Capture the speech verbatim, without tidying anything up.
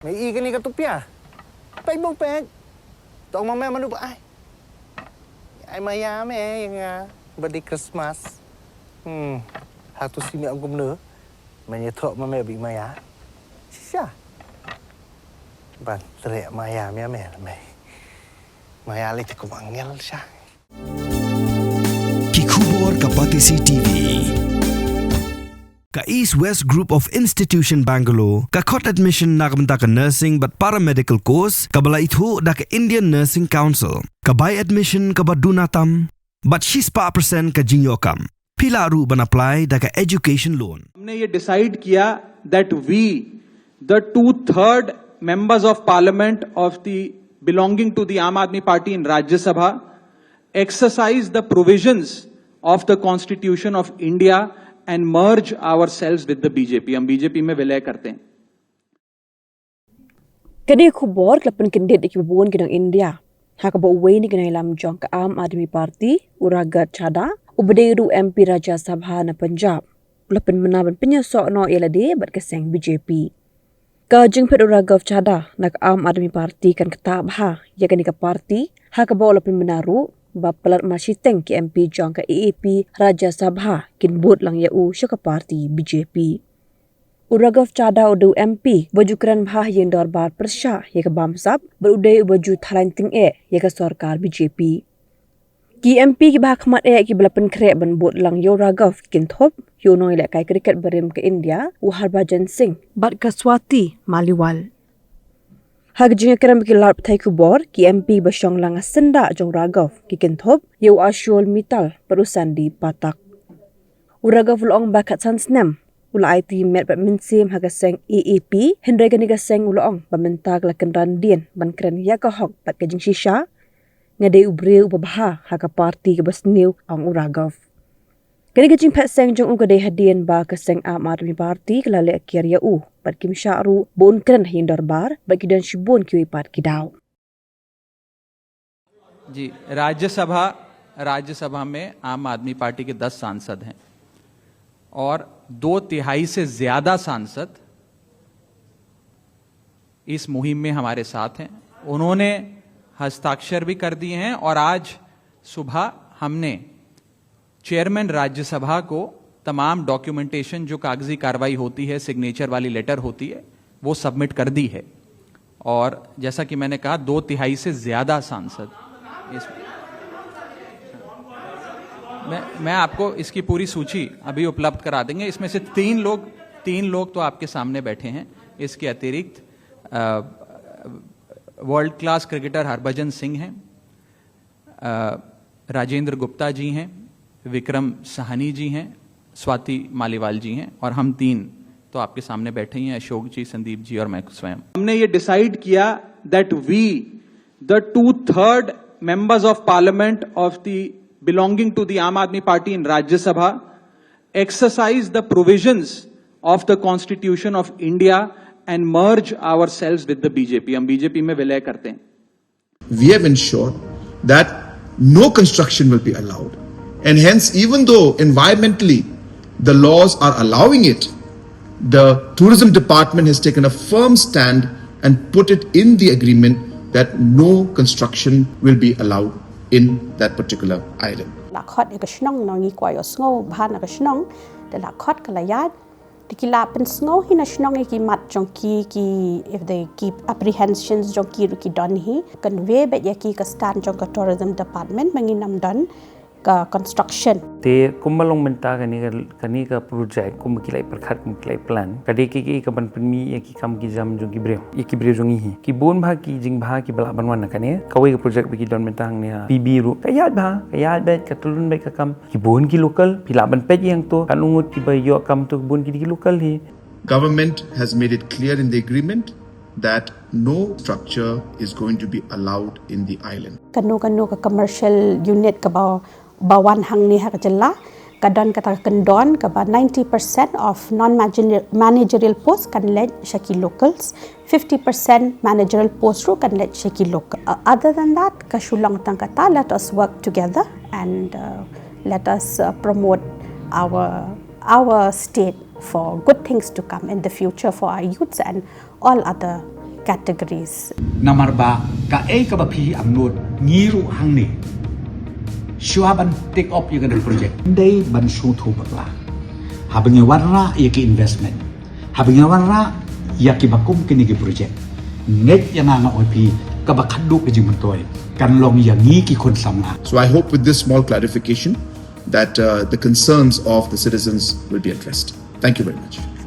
Me i kani ka tupia. Pek bong pek. Tong ma me manu ba ai. Ai maya me ïa nga. Badi Christmas. Hmm. Hatu si me ong kumno. Me ïa thok ma me bi maya. Shisha. Ban trek maya me me me. Maya li te kum angel sha. Ki khubor ka Batesi T V. Ka East West Group of Institution Bangalore ka khot admission na ka bynta ka nursing bad paramedical course kaba la ithuh da ka Indian Nursing Council. Ka bai admission kaba duna tam bad shispah percent ka jingïoh kam. Phi lah ruh ban apply da ka education loan. हमने ये डिसाइड किया that we, the two third members of parliament of the, belonging to the Aam Aadmi Party in Rajya Sabha, exercise the provisions of the Constitution of India and merge ourselves with the B J P. हम B J P में विलय करते हैं. Kane ka khubor ka la pynkyndit ïa kiba bun ki nong India ha kaba uwei na ki nongïalam jong ka Aam Aadmi Party, u Raghav Chadha, uba dei ruh M P Rajya Sabha na Punjab, u la pynbna ban pynïasoh noh ïa lade bad ka seng B J P. Ka jingphet u Raghav Chadha na ka Aam Aadmi Party kan ktah bha ïa kane ka party ha kaba u la pynbna ruh ba palat mar shiteng ki M P jong ka A A P Rajya Sabha kin bud lang ïa u sha ka party B J P. U Raghav Chadha u dei u M P ba ju kren bha ha ïing dorbar pyrshah ïa ka bamsap bad u dei uba ju tharai tyngeh ïa ka sorkar B J P. Ki M P kiba ha khmat eh kiba la pynkhreh ban bud lang ïa u Raghav ki kynthup ïa u nongïalehkai cricket barim ka India u Harbhajan Singh bad ka Swati Maliwal. Ha ka jingïakren bad ki lad pathai khubor, ki M P ba shong lang ha syndah jong u Raghav ki kynthup ïa u Ashul Mittal bad u Sandeep Pathak. U Raghav u la ong ba khatsan snem u la aiti met bad mynsiem ha ka seng A A P, hynrei kane ka seng u la ong ba mynta ka la kynran dien ban kren ïa ka hok bad ka jingshisha. Nga dei u briew uba bha ha ka party kaba sniew, ong u Raghav. Kane ka jingphet seng jong u ka dei hadien ba ka seng Aam Aadmi Party ka la leh kiar ïa u bad kim shah ruh ba un kren ha ïing dorbar bad ki don shibun kiwei pat ki daw. जी, राज्यसभा, राज्यसभा में आम आदमी पार्टी के दस सांसद हैं और दो तिहाई से ज्यादा सांसद इस मुहिम में हमारे साथ हैं। उन्होंने हस्ताक्षर भी कर दिए हैं और आज सुबह हमने चेयरमैन राज्यसभा को तमाम डॉक्यूमेंटेशन, जो कागजी कार्रवाई होती है, सिग्नेचर वाली लेटर होती है, वो सबमिट कर दी है। और जैसा कि मैंने कहा, दो तिहाई से ज्यादा सांसद इस, मैं, मैं आपको इसकी पूरी सूची अभी उपलब्ध करा देंगे। इसमें से तीन लोग, तीन लोग तो आपके सामने बैठे हैं। इसके अतिरिक्त, अ, वर्ल्ड क्लास क्रिकेटर हरभजन सिंह हैं, अ, राजेंद्र गुप्ता जी हैं, विक्रम साहनी जी हैं, स्वाति मालीवाल जी हैं और हम तीन तो आपके सामने बैठे ही हैं, अशोक जी, संदीप जी और मैं स्वयं। हमने ये डिसाइड किया that we, the two third members of parliament of the, belonging to the Aam Aadmi Party in Rajya Sabha, exercise the provisions of the Constitution of India and merge ourselves with the B J P. हम B J P में विलय करते हैं. We have ensured that no construction will be allowed. And hence, even though environmentally the laws are allowing it, the tourism department has taken a firm stand and put it in the agreement that no construction will be allowed in that particular island. La khot ïa ka shnong, ngi kwah ïohsngew bha na ka shnong, da la khot ka la ïaid. Te ki la pynsngew hi na shnong ïa ki mat jong ki, ki, if they keep apprehensions jong ki ruh ki don hi. Convey beit ïa ki ka stand jong ka tourism department ba ngin ym don ka construction. Te kumba long mynta kane ka, kane ka project, kumba ki la pyrkhat, kumba ki la plan, ka dei ka, ka, ka ban pynmih ïa ki kam ki jam jong ki briew, ïa ki briew jong ngi hi. Ki bun bha ki jingbha kiba lah ban wan na kane. Kawei ka project ba ki don mynta hangne ha P B ruh, ka ïaid bha, ka ïaid beit, ka tyllun beit ka kam. Ki bun ki local, phi lah ban peit ïa to, katno ngut kiba ïoh kam to, ki bun ki dei ki local hi. Government has made it clear in the agreement that no structure is going to be allowed in the island. Kano kano ka commercial unit kaba, ba wan hangne ha ka jylla, ka don kata ka kyndon kaba ninety percent of non-managerial post kan leit sha ki locals, fifty percent managerial post ruh kan leit sha ki local. Uh, other than that, ka shu long tang kata, let us work together and, uh, let us, uh, promote our, our state for good things to come in the future for our youths and all other categories. Namar ba kaei kaba phi angnud ngi ruh hangne, shuwa ban take up ïa kane ka project, dei ban sngewthuh bakla haba ngi wanrah ïa ki investment, haba ngi wanrah ïa kiba kum kine ki project. Ngeit ïa nga, nga ong ïa phi, kaba khadduh ka jingmyntoi kan long ïa ngi ki khun samla. So I hope with this small clarification that uh, the concerns of the citizens will be addressed. Thank you very much.